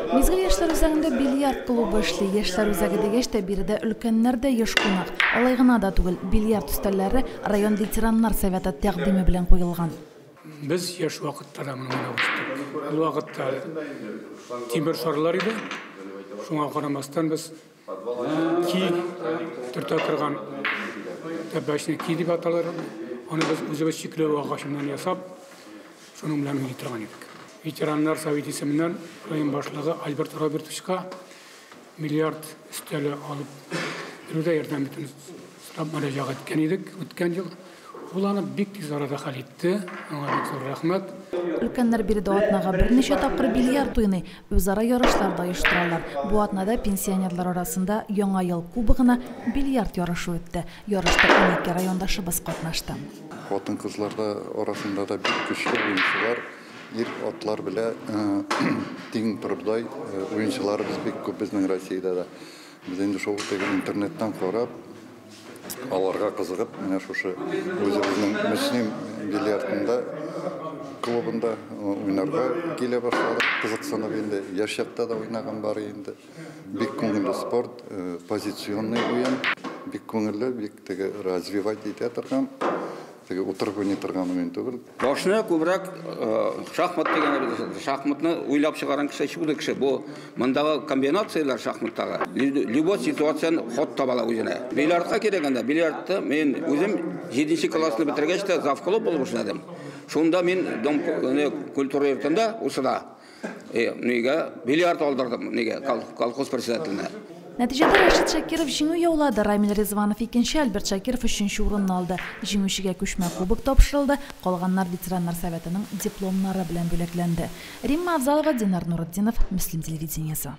Мизгел яшьләр үзәгендә бильярд клубы эшли. Яшьләр үзәге дигәч тә, биредә өлкәннәр дә еш кунак. Алай гына да түгел, бильярд өстәлләре район ветераннар советы тәкъдиме белән куелган. Без яшь вакытта да моны уйнап үстек. Ул вакытта тимер шарлар иде. Шуңа карамастан без ки төртә торган тәбәчне ки дип аталар. Аны без үзебез чикләү агачыннан ясап, шуның белән уйный торган идек. Ветераннар советы исеменнән район башлыгы Альберт Робертовичка миллиард өстәле алып бирүдә ярдәм итүне сорап мөрәҗәгать иткән идек үткән ел. Ул аны бик тиз арада хәл итте. Аңа бик зур рәхмәт. Өлкәннәр биредә атнага берничә тапкыр бильярд уйный, үзара ярышлар да оештыралар. Бу атнада пенсионерлар арасында Яңа ел кубогына бильярд ярышы үтте. Ярышта 12 райондашыбыз катнашты. Хатын-кызлар да арасында да бик көчле уенчылар, ир-атлар белән тиң торырдай уенчыларыбыз бик күп безнең Россиядә дә. Без инде шул теге интернеттан карап, аларга кызыгып, менә шушы үзебезнең Мөслим бильярдында клубында уйнарга килә башладык. Кызыксынып инде, яшь чакта да уйнаган бар инде. Бик күңелле спорт, позиционный уен, бик күңелле, бик теге развивать итә торган, теге утырып уйный торган уен түгел. Башны күбрәк шахмат дигән, шахматны уйлап чыгарган кеше шул кеше. Бу мондагы комбинацияләр шахматтагы любой ситуацияне ход таба ала үзенә. Бильярдка килгәндә, бильярдта мин үзем 7 классны бетергәч тә завклуб булып эшләдем. Шунда мин дом культура йортында Усыда нигә бильярд алдырдым, нигә колхоз председателенә. Нәтиҗәдә Рәшит Шакиров җиңү яулады, Рамил Ризванов икенче, Альберт Шакиров өченче урынны алды. Җиңүчегә күчмә кубок тапшырылды, калганнар ветераннар советының дипломнары белән бүләкләнде. Римма Авзалова, Динар Нуретдинов, Мөслим телевидениесе.